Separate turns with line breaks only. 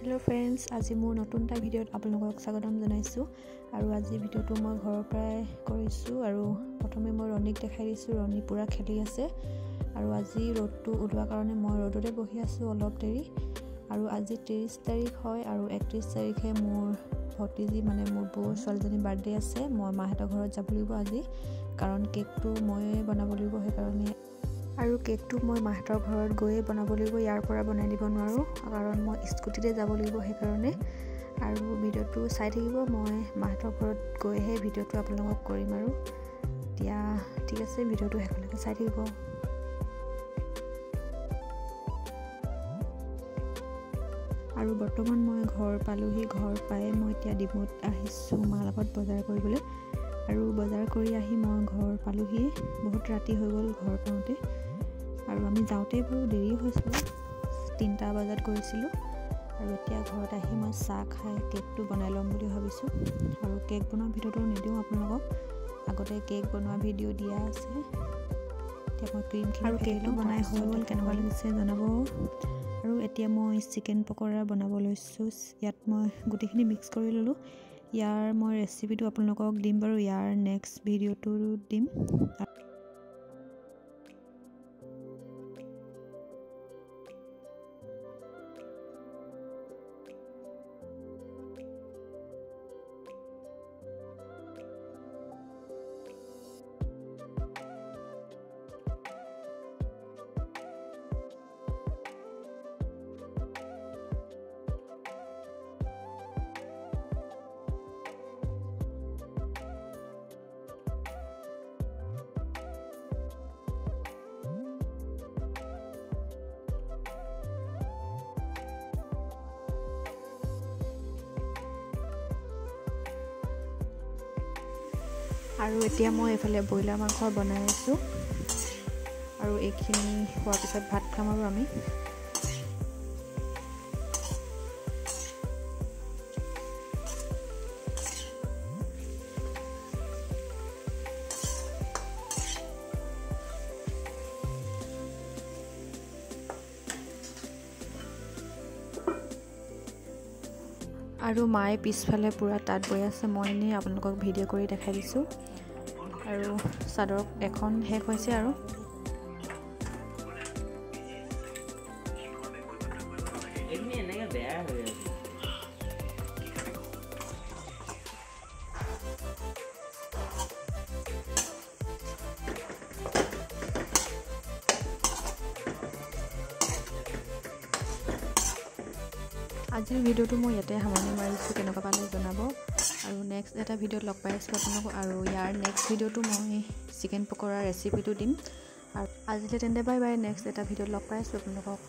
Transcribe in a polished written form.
Hello' friends, আজি মোৰ নতুন এটা ভিডিঅ'ত আপোনালোকক স্বাগতম জনাইছোঁ। আৰু আজি ভিডিঅ'টো মই ঘৰৰ পৰাই কৰিছোঁ। আৰু প্ৰথমে মই ৰণীক দেখাই দিছোঁ, ৰণী পূৰা খেলি আছে। আৰু আজি ৰ'দটো ওলোৱাৰ কাৰণে মই ৰ'দতে বহি আছোঁ অলপ দেৰি। আৰু আজি 30 তাৰিখ হয় আৰু 31 তাৰিখে মোৰ ভতিজী মানে মোৰ বৌৰ ছোৱালীজনীৰ বাৰ্থডে আছে। মই মাহঁতৰ ঘৰত যাব লাগিব আজি, কাৰণ কেকটো ময়ে বনাব লাগিব সেইকাৰণে। আৰু কেকটো মই মাহঁতৰ ঘৰত গৈয়ে বনাব লাগিব, ইয়াৰ পৰা বনাই দিব নোৱাৰোঁ, কাৰণ মই স্কুটিতে যাব লাগিব সেইকাৰণে। আৰু ভিডিঅ'টো চাই থাকিব, মই মাহঁতৰ ঘৰত গৈহে ভিডিঅ'টো আপোনালোকক কৰিম। আৰু এতিয়া ঠিক আছে, ভিডিঅ'টো শেষলৈকে চাই থাকিব। আৰু বৰ্তমান মই ঘৰ পালোহি। ঘৰ পাই মই এতিয়া ডিমুত আহিছোঁ মাৰ লগত বজাৰ কৰিবলৈ। আৰু বজাৰ কৰি আহি মই ঘৰ পালোহি, বহুত ৰাতি হৈ গ'ল ঘৰ পাওঁতে। আৰু আমি যাওঁতে বাৰু দেৰি হৈছিলে, 3টা বজাত গৈছিলোঁ। আৰু এতিয়া ঘৰত আহি মই চাহ খাই কেকটো বনাই ল'ম বুলি ভাবিছোঁ। আৰু কেক বনোৱা ভিডিঅ'টো নিদিওঁ আপোনালোকক, আগতে কেক বনোৱা ভিডিঅ' দিয়া আছে। এতিয়া মই ক্ৰীমখিনি আৰু কেকটো বনাই হৈ গ'ল, কেনেকুৱা লাগিছে জনাব। আৰু এতিয়া মই চিকেন পকৰা বনাব লৈছোঁ। ইয়াত মই গোটেইখিনি মিক্স কৰি ল'লোঁ। ইয়াৰ মই ৰেচিপিটো আপোনালোকক দিম বাৰু, ইয়াৰ নেক্সট ভিডিঅ'টো দিম। আৰু এতিয়া মই এইফালে ব্ৰইলাৰ মাংস বনাই আছোঁ। আৰু এইখিনি হোৱাৰ পিছত ভাত খাম আৰু আমি। আৰু মায়ে পিছফালে পূৰা তাঁত বৈ আছে, মই এনেই আপোনালোকক ভিডিঅ' কৰি দেখাই দিছোঁ। আৰু চাদৰ এখন শেষ হৈছে। আৰু আজিৰ ভিডিঅ'টো মই ইয়াতে সামৰণি মাৰিছোঁ, কেনেকুৱা পালে জনাব। আৰু নেক্সট এটা ভিডিঅ'ত লগ পাই আছোঁ আপোনালোকক। আৰু ইয়াৰ নেক্সট ভিডিঅ'টো মই চিকেন পকৰা ৰেচিপিটো দিম। আৰু আজিলৈ তেন্তে বাই বাই, নেক্সট এটা ভিডিঅ'ত লগ পাই আছোঁ আপোনালোকক।